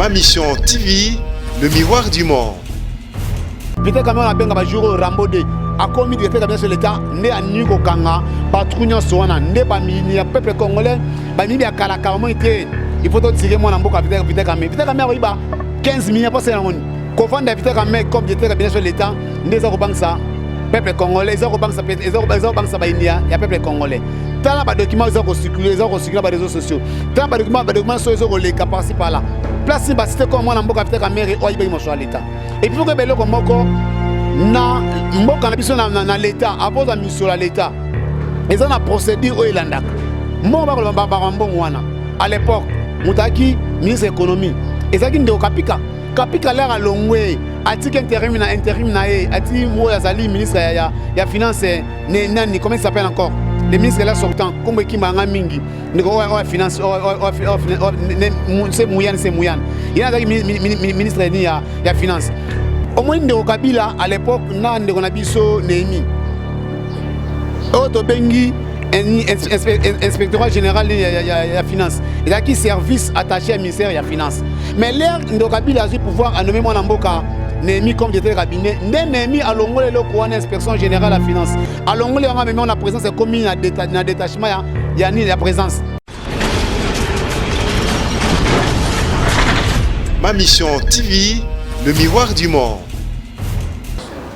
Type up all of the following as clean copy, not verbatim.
Ma Mission TV, le miroir du monde. Vital Kamerhe abenga ba jour oyo Rambo 2 akomi directeur cabinet sur l'État nde anui kokanga batrou nyonso wana nde bamini ya peuple congolais bamiyibi ya kalaka bamoni te il faut totire mwana mboka Vital Kamerhe. Vital Kamerhe akoyiba 15 millions mpo asala yango nini? Kovanda ya Vital Kamerhe comme directeur cabinet sur l'État nde eza kobangisa peuple congolais, eza kobangisa eza kobangisa bayini ya peuple congolais. Tala badocument eza kocircule, eza kocircule ba réseaux sociaux. Tala badocument so eza koleka par-ci par-là. Place basite comme mwana mboka Vital Kamerhe oyo ayibaki mosolo ya l'État. Et puis koyeba eloko moko na mboka na biso na l'État, akozwa misolo ya l'État eza na procédure oyo elandaka mbongo bakoloba baka mbongo wana. À l'époque moto ayaki ministre économie ezalaki ndeko Kapika. Kapika lere alongwe atiki intérim na ye, atiki oyo azali ministre ya finance nani, comment il s'appelle encore le ministre là sortant, kombo ekimba yanga mingi, ndeko oyo ya finance, se Muyane, se Muyane, ye azalaki ministre ni ya finance. Omoni ndeko Kabila à l'époque na ndeko na biso Néhémie oyo tobengi inspectorat général ya finance, ezalaki service attaché ya ministère ya finance. Mais l'heure ndeko Kabila azwi pouvoir, anommé mwana mboka Néhémie comme directeur cabinet. Nde Néhémie alongoli eloko wana, inspection générale ya finance, alongoli yango, amemi na présence, ekomi na détachement ya nini, ya présence. Ma Mission TV, le miroir du monde.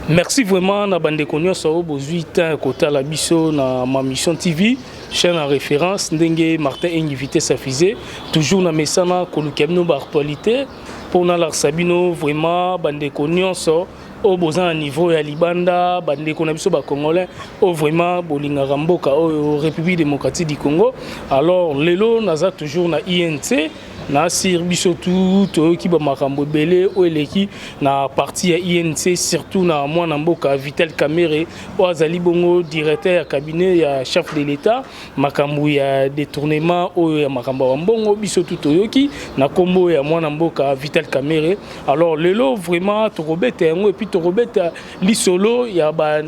Merci vraiment na bandeko nyonso oyo bozwi temps kotala biso na Ma Mission TV, chaîne en référence. Ndenge Martin Engi vitesse à fusée, toujours na mesana koluka bino ba actualité mpona lakisa bino. Vraiment bandeko nyonso oyo boza na niveau ya libanda, bandeko na biso bacongolais oyo vraiment bolingaka mboka oyo République démocratique du Congo. Alors lelo naza toujours na INC na sir. Biso tu toyoki bamakambo ebele oyo eleki na parti ya INC, surtout na mwana mboka Vital Kamerhe oyo azali bongo directeur ya cabinet ya chef de l'État. Makambo ya détournement oyo ya makambo ya mbongo, biso tu toyoki na nkombo ya mwana mboka Vital Kamerhe. Alors lelo vraiment tokobeta yango et puis tokobeta lisolo ya ba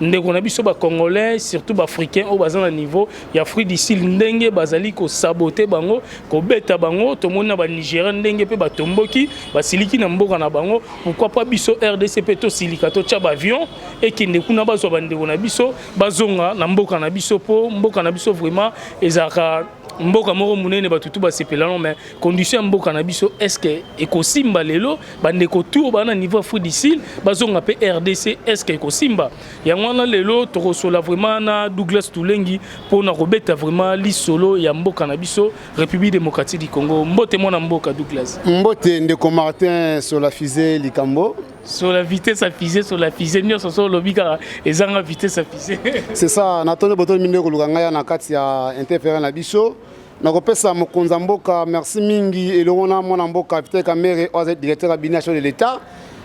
ndeko na biso bacongolais, surtout baafricain oyo baza na niveau ya Afrique du Sud, ndenge bazali kosaboter bango, kobeta bango. Tomoni na banigérien ndenge mpe batomboki, basiliki na mboka na bango. Pourquoi pas biso RDC mpe tosilika, totya baavion ekende kuna, bazwa bandeko na biso, bazonga na mboka na biso? Mpo mboka na biso vraiment ezalaka mboka moko monene, bato tu basepela. Mais condition ya mboka na biso, est ce que ekosimba lelo bandeko tu oyo baa na niveau Afrique du Sud bazonga mpe RDC? Est ce que ekosimba? Yango wana lelo tokosola vraiment na Douglas Tulengi mpona kobeta vraiment lisolo ya mboka na biso République démocratique du Congo. Mbote mwana mboka Douglas. Mbote ndeko Martin Solafise Likambo. Sur la vitesse à fusée, sur la fusée nyonso so olobi kaka ezanga vitesse à fusée. C'est ça. Natondi botoni mingi koluka ngai na kati ya interférence na biso. Nakopesa mokonzi ya mboka merci mingi elongo na mwana mboka Vital Kamerhe oyo azali directeur ya cabinet de l'État.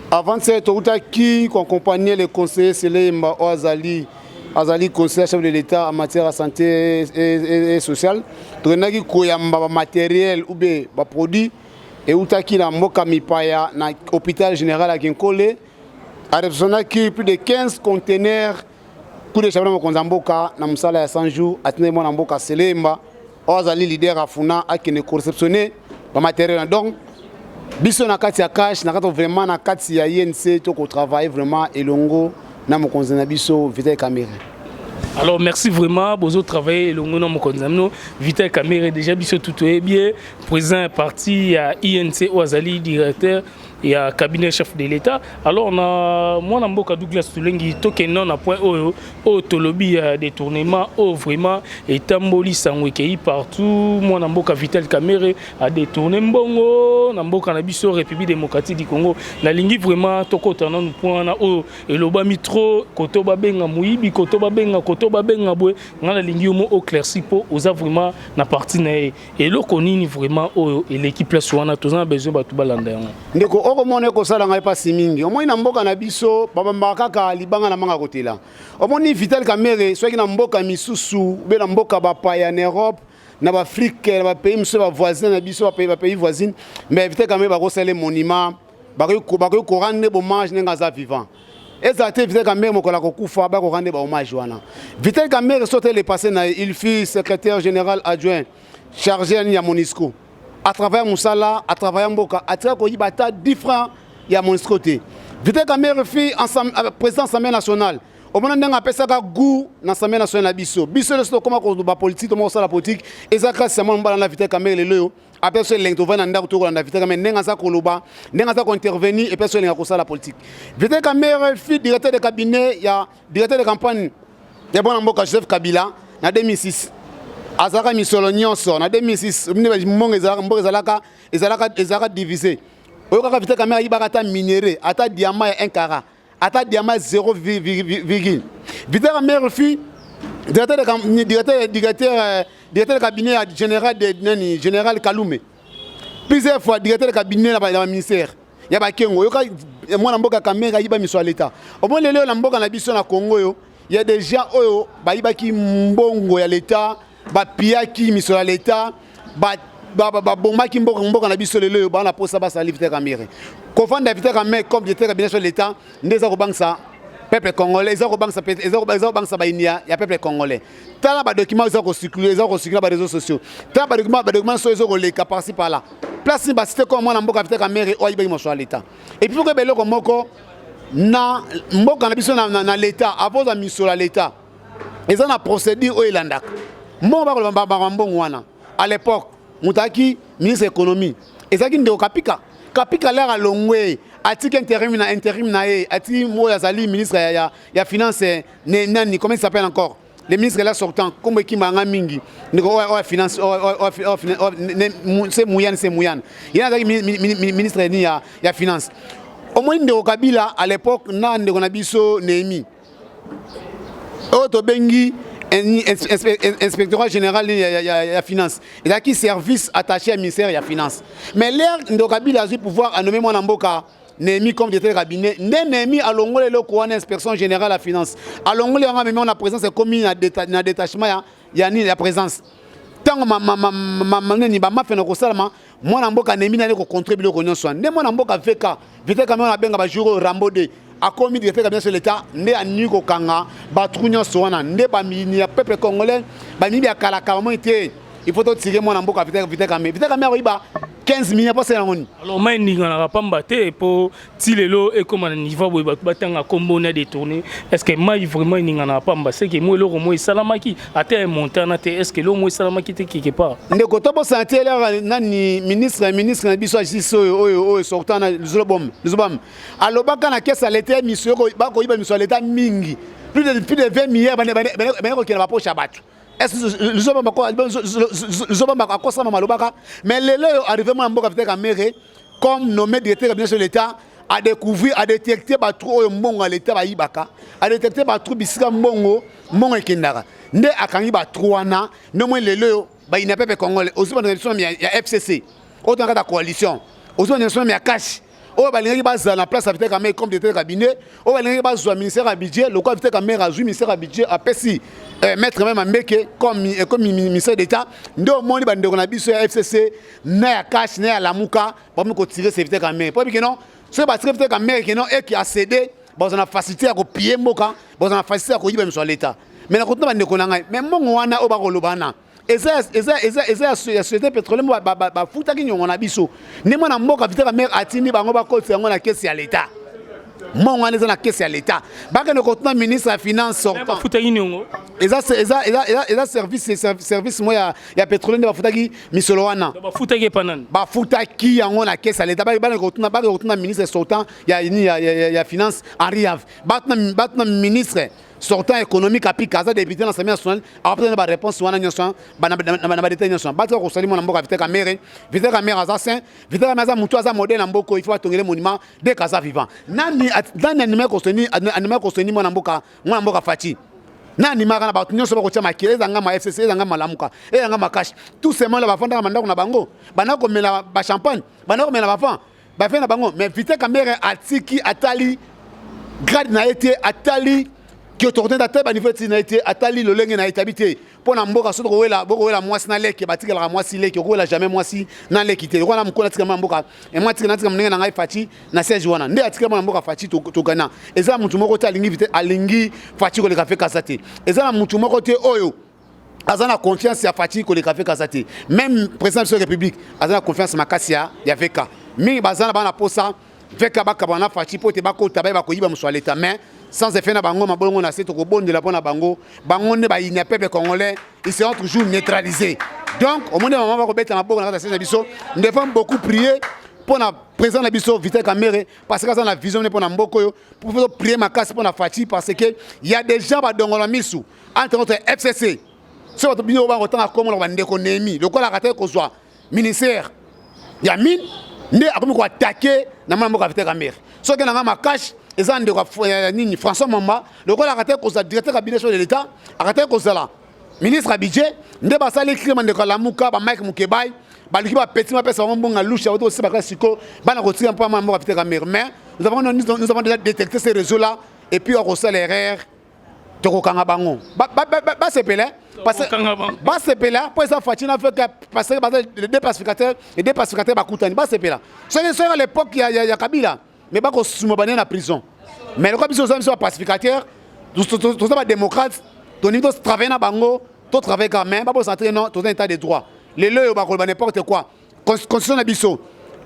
Avant-hier toutaki koaccompagner le conseiller Seleyemba oyo azali conseiller chef de l'État en matière ya santé et sociale. Tokendaki koyamba bamatériel ou bien baproduit eutaki na mboka mipaya na hôpital général ya Kinkole. Aréceptionnaki plus de 15 conteneurs. Coup de chapeau na mokonzi ya mboka na mosala ya 100 jours. Atindaki mwana mboka Selemba oyo azali leader afuna akende koréceptionner bamatériel. Donc biso na kati ya cash, na kati vraiment, na kati ya INC, tokotravaille vraiment elongo na mokonzi na biso Vital Kamerhe. Alors merci vraiment, bozo travailler elongo na mokonzi na bino Vital Kamerhe. Déjà biso tu toyebi ye, président ya parti ya INC oyo azali directeur ya cabinet chef de l'État. Alors na mwana mboka Douglas Tulengi, tokende na point oyo tolobi ya détournement oyo vraiment etamboli, sango ekei partout. Mwana mboka Vital Kamerhe adétourné mbongo na mboka na biso République démocratique du Congo. Nalingi vraiment tokota nanu point wana oyo elobami trop, koto babenga moyibi, koto babenga, koto babenga boye. Ngai nalingi yo mo éclairci mpo oza vraiment na parti na ye. Eloko nini vraiment oyo eleki place wana? Toza na besoin bato balanda yango. Ndeko, okomona ekosala ngai mpasi mingi. Omoni, na mboka na biso babambaka kaka libanga na manga kotela. Omoni, Vital Kamerhe soki na mboka misusu be na mboka bapaya, na Europe, na baafrike, na bapays mosusu bavoisin na biso, bapays voisine, mais Vital Kamerhe bakosala monument, bakoki korendre hommage ndenge aza vivant. Ezala te Vital Kamerhe mokolo akokufa, bakorendre bahommage wana. Vital Kamerhe, soki le passé na ye, il fut secrétaire général adjoint chargé ya MONUSCO. À travers mosala, à travers mboka, atika koyiba ata 10 francs ya Monusco te. Vital Kamerhe fut président Assemblée nationale. Omona ndenge apesaka goût na Assemblée nationale na biso. Biso nyonso tokóma koloba politique, tokoma kosala politique, eza grâce ya mwana mobala na Vital Kamerhe. Lelo oyo apesa so elengi, tovandi na ndako, tokolanda Vital Kamerhe ndenge aza koloba, ndenge aza kointervenir, epesa so elengi ya kosala politique. Vital Kamerhe fut directeur de cabinet ya directeur de campagne ya mwana mboka Joseph Kabila na 2006. Azalaka misolo nyonso na 2006, mbongo ezalaka, mboka ezalaka divisé. Oyo kaka Vital Kamerhe ayibaka ata minerai, ata diamant ya 1 carat, ata diamant 0 virgule. Vital Kamerhe fut directeur de directeur directeur directeur de cabinet ya général de nani, général Kalume, plusieurs fois directeur de cabinet na ba ministère ya bakengo. Oyoka mwana mboka Kamerhe ayiba misolo ya l'État? Omoni lelo na mboka na biso na Congo oyo, ya des gens oyo bayibaki mbongo ya l'État, bapillaki misolo ya l'État, babomaki mboka na biso. Lelo oyo baa na posa basali Vital Kamerhe. Kofanda Vital Kamerhe comme directeur cabinet sur l'État nde eza kobangisa peuple congolais, eza kobangisa bayini ya peuple congolais. Tala badocument eza kocirculer, eza kocirculer na baréseaux sociaux. Tala badocument so eza koleka par-ci par-là. Place ni bacité comme mwana mboka Vital Kamerhe oyo ayibaki mosolo ya l'État. Et puis koyeba eloko moko na mboka na biso, na l'État, avant ozwa misolo ya l'État, eza na procédure oyo elandaka mbongo. Bakoloba baka mbongo wana, à l'époque moto ayaki ministre économie ezalaki ndeko Kapika. Kapika lere alongwe, atiki intérim na ye, atiki oyo azali ministre ya finance, nani, comment il s'appelle encore, le ministre là sortant, kombo ekimanga mingi, ndeko oyo ya finance, c'est Muyane. Ye azalaki ministre ni ya finance. Omoni ndeko Kabila à l'époque na ndeko na biso Néhémie, oyo tobengi inspectorat général ya finance, ezalaki service attaché ya ministère ya finance. Mais l'heure ndeko Kabila azwi pouvoir, anommé mwana mboka Néhémie comme directeur de cabinet. Nde Néhémie alongoli eloko wana, inspection générale ya finance, alongoli yango, amemi na présence, ekomi na détachement ya nini, ya présence. Ntango nini bamafia na kosalama, mwana mboka Néhémie nani kocontrôler biloko nyonso wana. Nde mwana mboka VK, Vital Kamerhe, abenga bajour oyo Rambo 2, akomi directeur cabinet sur l'État, nde anui kokanga batrou nyonso wana. Nde bamini ya peuple congolais, bamini ya kalaka, bamoni te, il faut totirer mwana mboka Vital Kamerhe. Vital Kamerhe akoyiba 15 millions mpo asala yango nini? Alors mai eninganaka pamba te mpo ti lelo ekóma na niveau boye, bato batanga kombo na détourné. Est ce que mai vraiment eninganaka pamba? C'est que mo eloko mo esalamaki ata ya montana te. Est ce que eloko mo esalamaki te quelque part? Ndeko, tobosana te, elaka nani, ministre na biso ya justice oyo sortant na Luzolobam, alobaka na caisse ya l'État miso bakoyiba miso ya l'État mingi, plus de 20 milliards bane kokende bapoche ya bato. Luzobamba akosama malobaka. Mais lelo oyo arrivé mwana mboka Vital Kamerhe comme nommé directeur cabinet sur l'État, a découvrir, a détecté batrou oyo mbongo ya l'État bayibaka, a détecté batrou bisika mbongo ekendaka, nde akangi batrou wana. Nde moi lelo oyo bayina peuple congolais, ozwi bandeko biso ya FCC oyo tona kati ya coalition, ozwi bandeko biso ya CACH oyo balingaki bazala na place ya Vital Kamerhe comme directeur cabinet, oyo balingaki bazwa ministère ya budget. Lokola Vital Kamerhe azwi ministère ya budget, apesi maître meme Ambeke comme ministère d'État, nde omoni bandeko na biso ya FCC na ya CACH na ya Lamuka bakomi kotirer sur Vital Kamerhe, po bike non, soki batirer Vital Kamerhe ke non, eke acéder, bazwa na facilité ya kopiller mboka, bazwa na facilité ya koyiba misolo ya l'État. Mais nakotuna bandeko na ngai, mais mbongo wana oyo bakoloba wana eza ya société pétrolière bafutaki nyongo na biso. Nde mwana mboka Vital Kamerhe atindi bango bakotisa yango na caisse ya l'État. Mbongo wana eza na caisse ya l'État. Bakende kotuna ministre ya finance sortant. Bafutaki niongo? Eza service mo ya pétrole nde bafutaki misolo wana. Bafutaki epa nani? Bafutaki yango na caisse ya l'État. Bakende kotuna ministre sortant ya, ya, ya, ya finance, Henri Yav. Batuna ministre sortant économique Apika, aza député na Assemblée nationale, akopesa na baréponse wana nyonso na badétail nyonso. Batika kosali mwana mboka Vital Kamerhe. Vital Kamerhe aza saint. Vital Kamerhe aza motu, aza modèle na mboka. Il faut batongele monument dès qu'aza vivant. Nani animaki kosoni mwana mboka Fatshi na animaka na bato nyonso bakotia makele? Ezanga ma FCC, ezanga Malamuka, ezanga maCACH, tout seulement la bafandaka mandako na bango, banda komela bachampagne, banda komela bafan bafe na bango. Mais Vital Kamerhe atiki, atali grade na ye te, atali ki autorité, atali baniveau ti na ye te, atali lolenge na ye tabi te mpo na mboka. Soki kowela, bokowela mwasi na leki, batikelaka mwasi leki. Okowela jamais mwasi na leki te. Wana mokolo atika mwana mboka, mwa atika, natika ndenge na ngai Fatshi na siège wana, nde atika mwana mboka Fatshi. Togana eza na mutu moko te alingi Fatshi koleka fe kasa te. Eza na mutu moko te oyo Aza na confiance ya Fatshi koleka VK aza te. Même président de la République aza na confiance makasi ya VK. Mingi baza na bana posa VK bakaba na Fatshi po te bakota bayeba koyiba mosolo ya l'État, mais sans effet na bango. Mabolongo na se, tokobondela mpo na bango. Bango nde bayini ya peuple congolais, ils seront toujours neutralisés. Donc omoni mama bakobeta maboko na kati ya na biso. Nous devons beaucoup prier mpo na président na biso Vital Kamerhe, parce que aza na vision ne mpo na mboka oyo. Pour prier makasi mpo na Fatshi, parce que y a des gens badongola misu entre notre FCC. So bato bino bakotanga komona bandeko Nehemi lokola te kozwa ministère ya mine, nde akomi koattaquer na mwana mboka Vital Kamerhe. Soki nanga makasi eza ndeko nini, François Mamba, lokola aka te kozala directeur cabinet chef de l'État, aka te kozala ministre ya budget, nde basali crime. Ndeko Alamuka, bamike Mokebai baluki bapeti, bapesa bango mbongo lusha oto osebaka. Sikoyo bana kotika mpo mwana mboka Vital Kamerhe. Mais nous avons déjà détecté ces réseaux là et puis akosala erreur, tokokanga bango. Basepela, basepela mpo eza Fatshi na feke, parce que baza les deux pacificateurs, les deux pacificateurs bakutani. Basepela. Soki à l'époque ya Kabila, mais bakosuma bane na prison. Mais lokola biso oza biso bapacificateur, toza badémocrate, toningi totravaille na bango, totravaille quand même. Babosana te, non, toza état de droit. Lelo oyo bakoloba n'importe quoi. Constitution na biso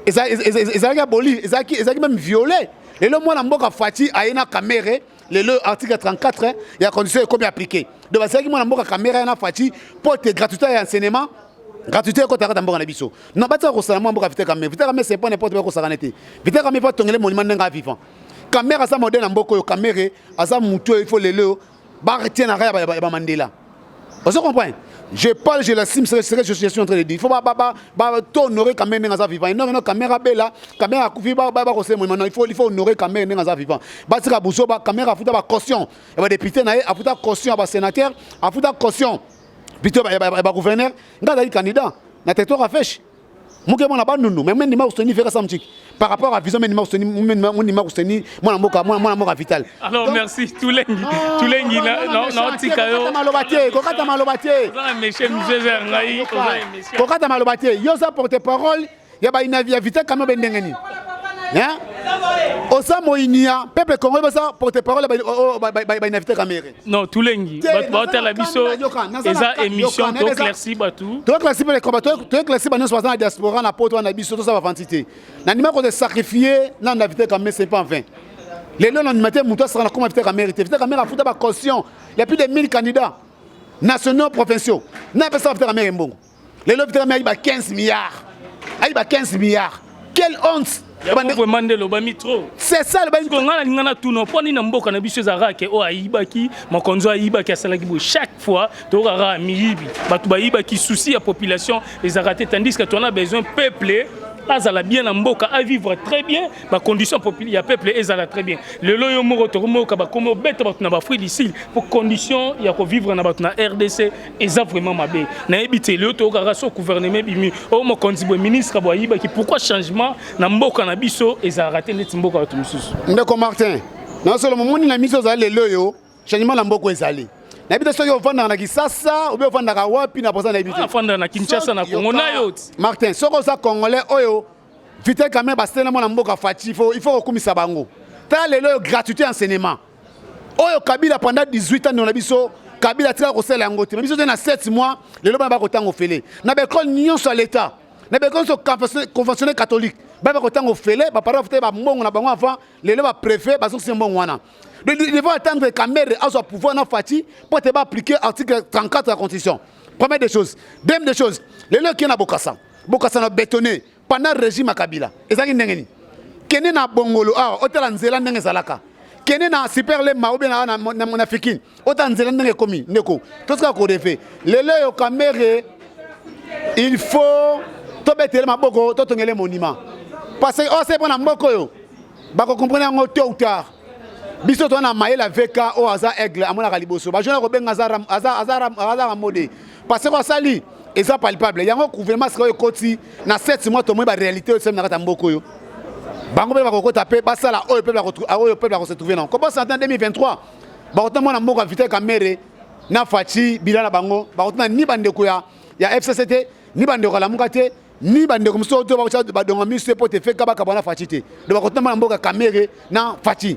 ezalaki aboli, ezalaki même violé. Lelo mwana mboka Fatshi aye na Kamerhe. Lelo article 34 ya constitution ekomi appliqué. Donc bazalaki mwana mboka Kamerhe aye na Fatshi mpo te gratuité ya enseignement, gratuité ekota kata mboka na biso. Non, batika kosala mwa mboka Vital Kamerhe. Vital Kamerhe, c'est pas n'importe quoi. Kosakana te. Vital Kamerhe, faut tongele monument ndenge vivant. Kamerhe aza modèle na mboka oyo. Kamerhe aza mutu oyo il faut lelo baretie na kaka ya bamandela. Ozo comprendre? Je parle, je l'assume, ce que je suis en train de dire. Il faut ba ba ba ba honorer quand même ndenge vivant. Non non, Kamerhe bela, Kamerhe akufi, ba ba ba monument. Non, il faut honorer quand même ndenge vivant. Batika buso ba Kamerhe afuta ba caution. Ya ba député na ye, afuta caution ya ba sénateur, afuta caution plutôt ba gouverneur. Nga azali candidat na territoire afesh muke mwana Bandundu, mais ndima kosoni feka samtiki par rapport à vision, mais ndima kosoni, ndima kosoni mwana mboka, mwana mboka Vital. Alors donc, merci Tulengi, Tulengi na na tika yo. Maloba te, kokata maloba te. Oza monsieur Mzeze ngai, oza émission. Kokata maloba te. Yo za porte parole ya ba ya Vital kama be ndenge nini? Hein, oza moyini ya peuple congolais, baza porte parole ba Vital Kamerhe. Non, Tulengi, bato baotala biso, eza émission toéclairci bato. Toéclairci mpe les, toéclairci banyonso baza na diaspora, na poto wana. Biso toza bavanti te. Nandima kote sacrifier na na Vital Kamerhe, c'est pas en vain. Lelo nandima te moto asaka na koma Vital Kamerhe te. Vital Kamerhe afuta bacaution ya plus de 1000 candidats nationaux, provinciaux na apesaka Vital Kamerhe mbongo. Lelo Vital Kamerhe ayiba 15 milliards, ayiba 15 milliards. Quelle honte! Vraiment nde elobami trop. C'est ça. Nga nalinga na tuna mpo nini na mboka na biso ezalaka ke oyo ayibaki, mokonzi oyo ayibaki, asalaki boye. Chaque fois tokaka miyibi, bato bayibaki, souci ya population ezalaka te, tandis que toza na besoin peuple azala bien na mboka, avivre très bien, bacondition ya peuple ezala très bien. Lelo yo moko tokomoyoka bakomi obeta bato na baAfrique du Sud po condition ya kovivre na bato na RDC eza vraiment mabe. Nayebi te, lelo toyokaka so gouvernement ebimi, oyo mokonzi boye, ministre boye ayibaki. Pourquoi changement na mboka na biso ezalaka te neti mboka bato mosusu? Ndeko Martin, nasolo momoni na miso ozali. Lelo oyo changement na mboka ezali. Nayebi te soki ovandaka na Kisasa obi ovandaka wapi na posa, nayebi te. Afandaka na Kinshasa, na Kongo na yo ti. Martin, soki oza congolais oyo Vital Kamerhe basala mwana mboka Fatshi, il faut kokumisa bango. Tala lelo oyo gratuité enseignement oyo Kabila pendant 18 ans na biso, Kabila atikaka kosala yango te. Mais biso te na 7 mois, lelo bana bakotanga ofele na baekole nyonso ya l'État, na baekole nyonso conventionnel catholique, bana bakotanga ofele. Baparent bafuta bambongo na bango avant. Lelo bapréfet bazongisi mbongo wana. Donc il faut attendre Kamerhe azwa pouvoir na Fatshi mpo te baappliquer article 34 ya constitution, première des choses. Deuxième des choses, lelo okei na Bokasa, Bokasa na bétonné pendant régime ya Kabila ezalaki ndenge nini? Kende na Bongolo awa, otala nzela ndenge ezalaka. Kende na Super Lemba obe na Fikine, otala nzela ndenge ekomi. Ndeko, tosika korêver. Lelo oyo Kamerhe, il faut tobetele maboko, totongele monument, parce que oyo mpo na mboka oyo bakocomprendre yango tôt ou tard. Biso toza na mayele. VK oyo aza aigle, amonaka liboso. Bajeune kobenga aza ramode, parce que asali eza palpable. Yango gouvernement sika oyo ekoti na 7 mois, tomoni baréalité oyo esali na kati ya mboka oyo. Bango mpe bakokota mpe basala oyo oyo peuple akose trouver nango. Kobosana te, 2023 bakotuna mwana mboka Vital Kamerhe na Fatshi bila na bango. Bakotuna ni bandeko ya FCC te, ni bandeko ya Lamuka te, ni bandeko mosusu to bakotya badonga miso mpo te feka bakabwa na Fatshi te. Donc bakotuna mwana mboka Kamerhe na Fatshi.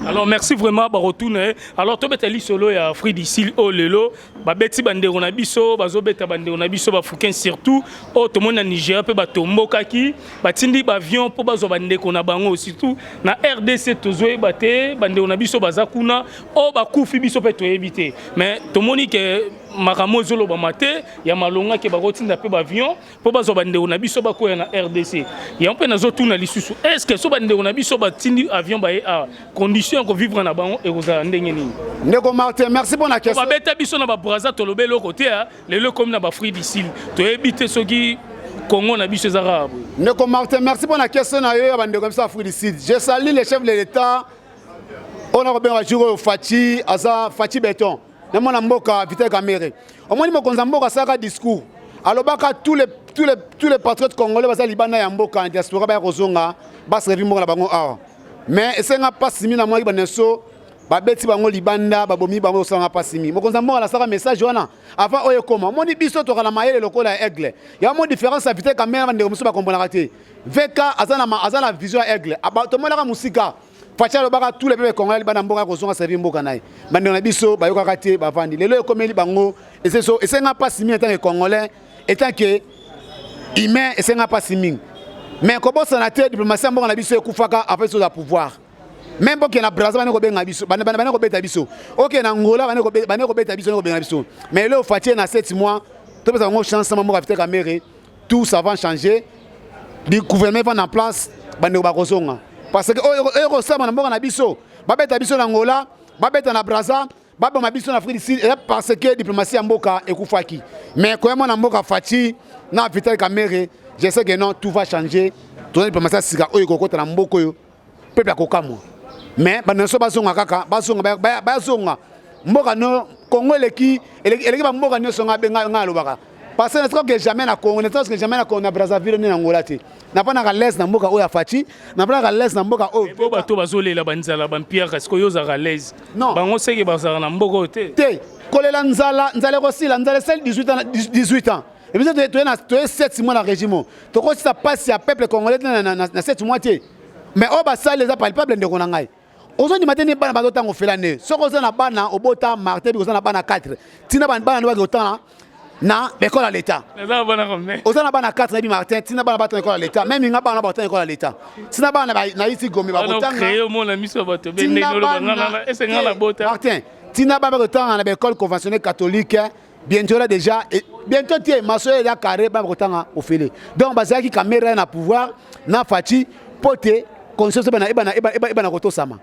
Alors merci vraiment, baretourne. Alors tobeta lisolo ya Afrique du Sud. Oyo lelo babeti bandeko na biso, bazobeta bandeko na biso baafricain, surtout oyo tomoni na Nigeria mpe batombokaki, batindi baavion mpo bazwa bandeko na bango, surtout na RDC. Tozoyeba te bandeko na biso baza kuna, oyo bakufi biso mpe toyebi te. Mais tomoni ke makambo ezolobama te ya malonga ke bakotinda mpe baavion mpo bazwa bandeko na biso bakoya na RDC. Yango mpe nazotuna lisusu: est ce que so bandeko na biso batindi avion baye awa, condition ya kovivre na bango ekozala ndenge nini? Ndeko Martin, merci mpo na question. Babeta biso na babraza, toloba eloko te. Lelo ekomi na baafrique du Sud, toyebi te soki Congo na biso eza kaka boye. Ndeko Martin, merci mpo na question na yo ya bandeko na biso Afrique du Sud. Je salue le chef de l'État oyo nakobenga jour oyo Fatshi, aza Fatshi Béton, na mwana mboka Vital Kamerhe. Omoni, mokonzi ya mboka asalaka discours, alobaka tous les patriotes congolais baza libanda ya mboka, na diaspora, baya kozonga baservi mboka na bango awa. Mais esenga mpasi mingi, namonaki baneso babeti bango libanda, babomi bango, osalanga mpasi mingi. Mokonzi ya mboka asalaka message wana avant oyo ekoma. Omoni, biso toka na mayele lokola ya aigle. Ya mo différence ya Vital Kamerhe na bandeko mosusu bakomponaka te. VK aza na vision ya aigle. Tomonaka mosika. Fatshi alobaka tous les peuples congolais libanda mboka ya kozonga servir mboka na ye. Bandeko na biso bayokaka te, bavandi. Lelo ekomeli bango. Esenga mpasi mingi en tant que Congolais, en tant que humain, esenga mpasi mingi. Mais kobosana te, diplomatie ya mboka na biso ekufaka après soza pouvoir. Même bokende na Braza, bane kobenga biso, bane kobeta biso. Okende na Angola, bane kobeta biso, bane kobenga biso. Mais lelo Fatshi na 7 mois, topesa bango chance ma mboka Vital Kamerhe, tout ça va changer. Du gouvernement va en place, bandeko bakozonga, parce que oyo kosala na mboka na biso, babeta biso na Angola, babeta na Braza, baboma biso na Afrique du Sud, eza parce que diplomatie ya mboka ekufaki. Mais koyama na mboka Fatshi na Vital Kamerhe, je sais que non, tout va changer. Toza diplomatie ya sika oyo ekokota na mboka oyo, peuple akokamwa. Mais bandeko nyonso bazonga kaka, bazonga, bazonga mboka no. Congo eleki bamboka nyonso. Nga nga alobaka parce que natika que jamais na Congo, natika que jamais na Congo, na Brazzaville nde na Angola te. Napanaka l'aise na mboka oyo ya Fatshi, napanaka l'aise na mboka oyo. Po bato bazolela banzala, bampiaka, sikoyo ozalaka l'aise? Non. Bango seke bazalaka na mboka oyo te. Te, kolela nzala, nzala ekosila. Nzala esali 18 ans, 18 ans. Ebiso toye 7 mois na régime oyo, tokosisa mpasi ya peuple congolais te na 7 mois te. Mais oyo basali eza palpable. Ndeko na ngai, ozondima te ni bana bazotanga ofela nde. Soki oza na bana, obota, Martin, biki oza na bana 4, ntina bana nde baki kotanga na école ya l'État. Naza na bana combien? Oza na bana 4, nayebi, Martin. Ntina bana batanga école ya l'État. Même nga, bana batanga école ya l'État. Ntina bana nayiti Gombe bakotanga. Créé omona miso ya bato bendenge oloba nga esenga na bota. Martin, ntina bana bakotanga na baécole conventionnelle catholique. Bientôt là déjà, bientôt tie maso eza carré, bana bakotanga ofele. Donc bazalaki Kamerhe na pouvoir na Fatshi mpo te conscience ebana ebana ebana kotosama.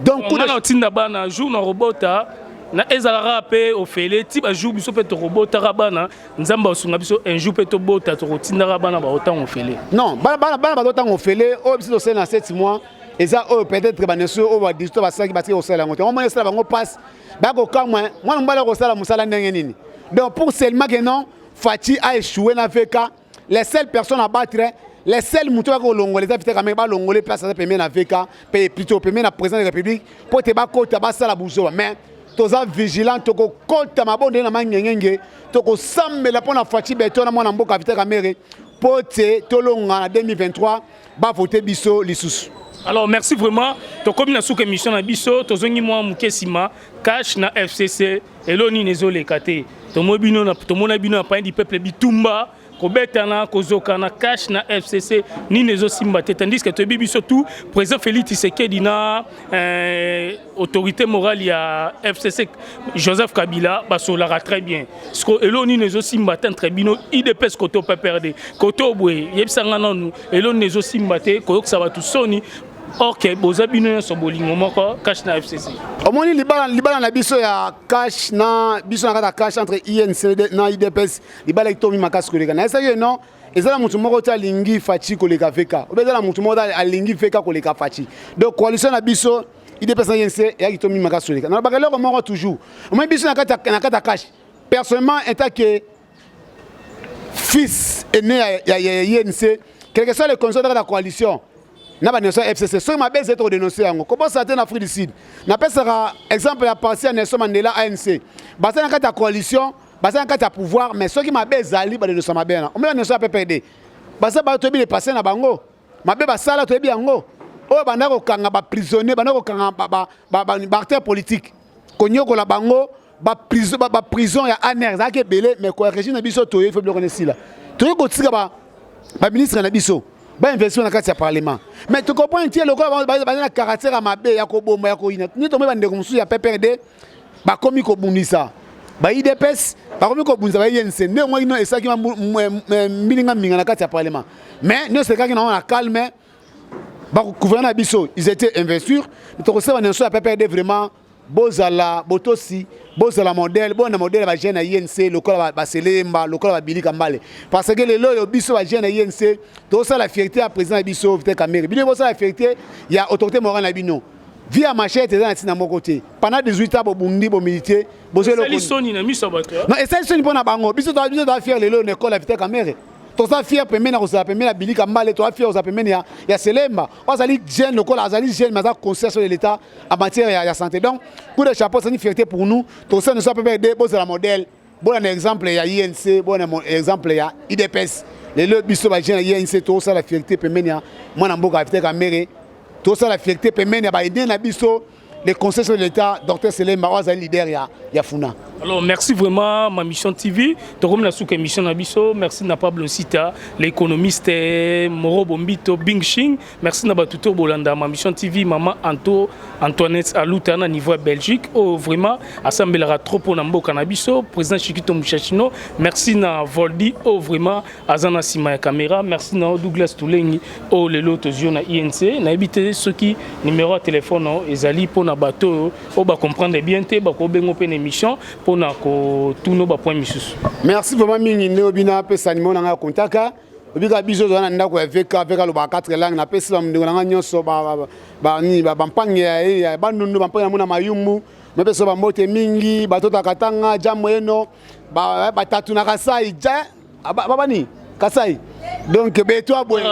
Donc nga na otinda bana jour na robota na ezalaka mpe ofele ti bajour biso mpe tokobotaka bana. Nzambe asunga biso, un jour mpe tobota, tokotindaka bana baotanga ofele. Non, bana bazotanga ofele. Oyo biso tosali na 7 mois eza oyo peut-être baneso oyo ba18 basalaki, batiki kosala yango te. Omoni, esala bango mpasi, bakokamwa mwana mobali akosala mosala ndenge nini. Donc pour seulement que non, Fatshi a échoué na VK, les seules personnes à battre, les seuls moto bakolongola eza Vital Kamerhe. Balongole place aza pembeni na VK, mpe plutôt pembeni na président de la République, mpo te bakota basala buzoba. Mais toza vigilant, tokokota mabondeli na mangengenge, tokosambela mpo na Fatshi Béton na mwana mboka Vital Kamerhe, mpo te tolonga na 2023, bavote biso lisusu. Alors merci vraiment. Tokomi na suka émission na biso. Tozongi mwa moke nsima. CACH na FCC, elo nini ezoleka te? Tomona bino na Palais du Peuple, bitumba, kobetana, kozokana. CACH na FCC, nini ezosimba te? Tandis que toyebi biso tout, président Félix Tshisekedi na autorité morale ya FCC Joseph Kabila basolaka très bien. Siko elo nini ezosimba te entre bino UDPS koto PPRD koto boye? Yebisanga nanu, elo nini ezosimba te koyokisa bato soni, or que boza bino nyonso bolingo moko, CACH na FCC? Omoni, libala na biso ya CACH na biso na kati ya CACH, entre UNC na UDPS, libala etomi makasi koleka. Nayesaki ye non, eza na motu moko te alingi Fatshi koleka VK, obe eza na motu moko te alingi VK koleka Fatshi. Donc coalition na biso UDPS na UNC eyaki tomi makasi koleka. Nalobaka eloko moko toujours. Omoni, biso na kati ya CACH, personnellement, en tant que fils aîné ya UNC, quel que soit les conditions de la coalition na banelson FCC, soki mabe ezali, tokodénonce yango. Kobosana te, na Afrique du Sud, napesaka exemple ya parti ya Nelson Mandela, ANC. Baza na kati ya coalition, baza na kati ya pouvoir, mais soki mabe ezali, badénonce mabe wana. Omoni, banelson ya PPRD baza bato, toyebi le passé na bango, mabe basala toyebi yango. Oyo banda kokanga ba prisonniers, banda kokanga ba ba ba ba acteurs politiques, konyokola bango ba prison ba, ba prison ya ANR ezalaki ebele, mais ko régime na biso toye faut biloko esila. Toye kotika ba ba ministre na biso ba investir na kati ya parlement, mais to comprendre tie lokola baza na caractère ya mabe ya koboma ya koyina. Ni tombe bandeko mosusu ya PPRD bakomi kobundisa ba UDPS, bakomi kobundisa ba UNC, nde yango ino esalaki mbilinga mbinga na kati ya parlement, mais nyonso ekaki nango na calme. Bagouverneur na biso, ils étaient investir. Tokosala nyonso ya PPRD, vraiment bozala botosi, bozala modèle, bona modèle ya bajeune ya UNC lokola baselemba, lokola babilika mbale, parce que lelo oyo biso bajeune ya UNC tozosala fierté ya président na biso Vital Kamerhe. Bino bosala fierté ya autorité morale na bino. Vie ya machette eza na ntina moko te. Pendant 18 ans bobundi, bomilite. Esali soni na miso ya bato. Non, esali soni mpo na bango. Biso toza fier lelo na ekole ya Vital Kamerhe. Toza fier pembeni ya kozala pembeni ya Bilika Mbale, toza fier kozala pembeni ya Selemba oyo azali jeune, lokola azali jeune mais aza conseiller sur l'État en matière ya santé. Donc coup de chapeau, c'est une fierté pour nous. Tosala nyonso ya PPRD, bozala modèle, bona exemple ya UNC, bona exemple ya UDPS. Lelo biso bajeune ya UNC tozosala fierté pembeni ya mwana mboka Vital Kamerhe, tozosala fierté pembeni ya baide na biso, le conseil sur l'État, Dr Selemba, oyo azali leader ya Funa. Alors merci vraiment Ma Mission TV. Tokomi na suka émission na biso. Merci na Pablo Sita, l'économiste Moro Bombito Bing Shing. Merci na batuto bolanda Ma Mission TV, Maman Anto Antoinette Aluta na niveau ya Belgique. Oh vraiment asambelaka trop pona mboka na biso, président Chikito Mushachino. Merci na Voldi, oh vraiment aza na nsima ya caméra. Merci na Douglas Tulengi oyo lelo tozwi na INC. Nayebi te soki numéro ya telefone ezali mpona bato oyo oyo bacomprendre bien te, bakobengo mpe na émission mpona kotuna bapoint misusu. Merci vraiment mingi nde obina apesa nimero na ngai ya kontaka. Obika biso toza na ndako ya VK. VK alobaka 4 langue. Napesi bandeko na ngai nyonso bampange ya Bandundu, bampange na mona Mayumbu, napesa bambote mingi. Bato takatanga jambo eno, batatu na Kasai ja babani Kasai, donc beto aboye,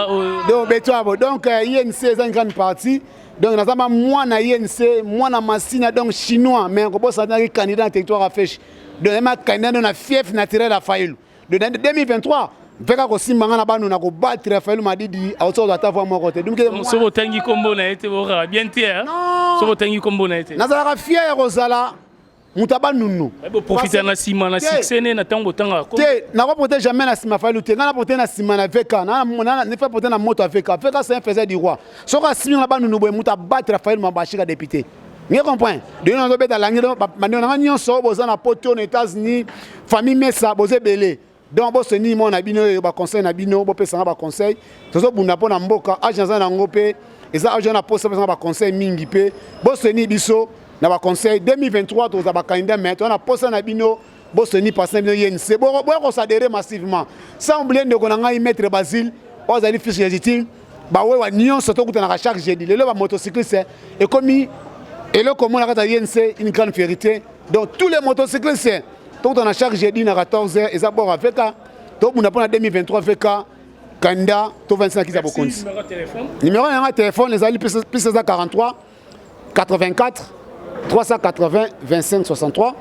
donc beto abo. Donc UNC eza une grande partie. Donc naza ma mwana UNC, mwana Masina, donc chinois, mais kobosanaki candidat na territoire ya Feshi. Donc ma candidat na fief naturel ya Fayulu. Donc 2023 mpe kaka kosimba nga na banu na kobattre Fayulu Madidi, aosokozwa ata voix moko te. Soki otangi nkombo na ye te, bokaka bien te. Soki otangi nkombo na ye te. Nazalaka fier ya kozala moto abanunu. Boprofita na nsima na succès ne na ntango botangaka. Te, nakoporte jamais na nsima Fayulu te. Ngai naporte na nsima na VK, nefa porte na moto ya VK. VK, c'est un faiseur du roi. Soki asimbi na banunu boye, moto abattre Fayulu mabashika député nge comprend de nazobeta langi. Bandeko na ngai nyonso oyo boza na Poto, na États-Unis, famille Mesa, boza ebele. Donc boseni mwana na bino oyo, baconseil na bino, bopesanga baconseil. Tozobunda mpo na mboka. Age naza nango mpe eza age na posa pesanga baconseil mingi mpe boseni biso na baconseil. 2023 tokozala bacandidat, mais toza na posa na bino. Boseni pasi na bino UNC, boya kosadere massivement. Sans oublier ndeko na ngai maître Basile oyo azali fils légitime. Bawewa nyonso tokutanaka chaque jeudi. Lelo bamotocycliste ekomi eloko mona kati ya UNC, une grande fierté. Donc tous les motocyclistes, tokutana chaque jeudi na 14 heures, eza bord aveka. Tobunda mpona 2023, VK kanda to 26 na kiti ya bokonzi. Numéro na yanga telefone ezali plus 43 84 380 25 63,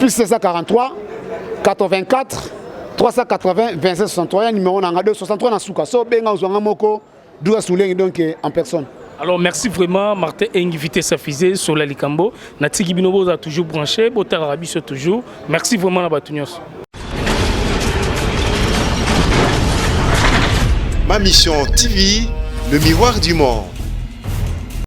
plus 743 84 380 25 63 ya numéro na nga 263 na suka. So obenga, ozwanga moko Douglas Soulengi, donc en personne. Alors merci vraiment Martin Engi, vitesse à fusée sur la likambo. Natiki bino boza toujours branché, botala biso toujours. Merci vraiment na bato nyonso. Ma Mission TV, le miroir du monde.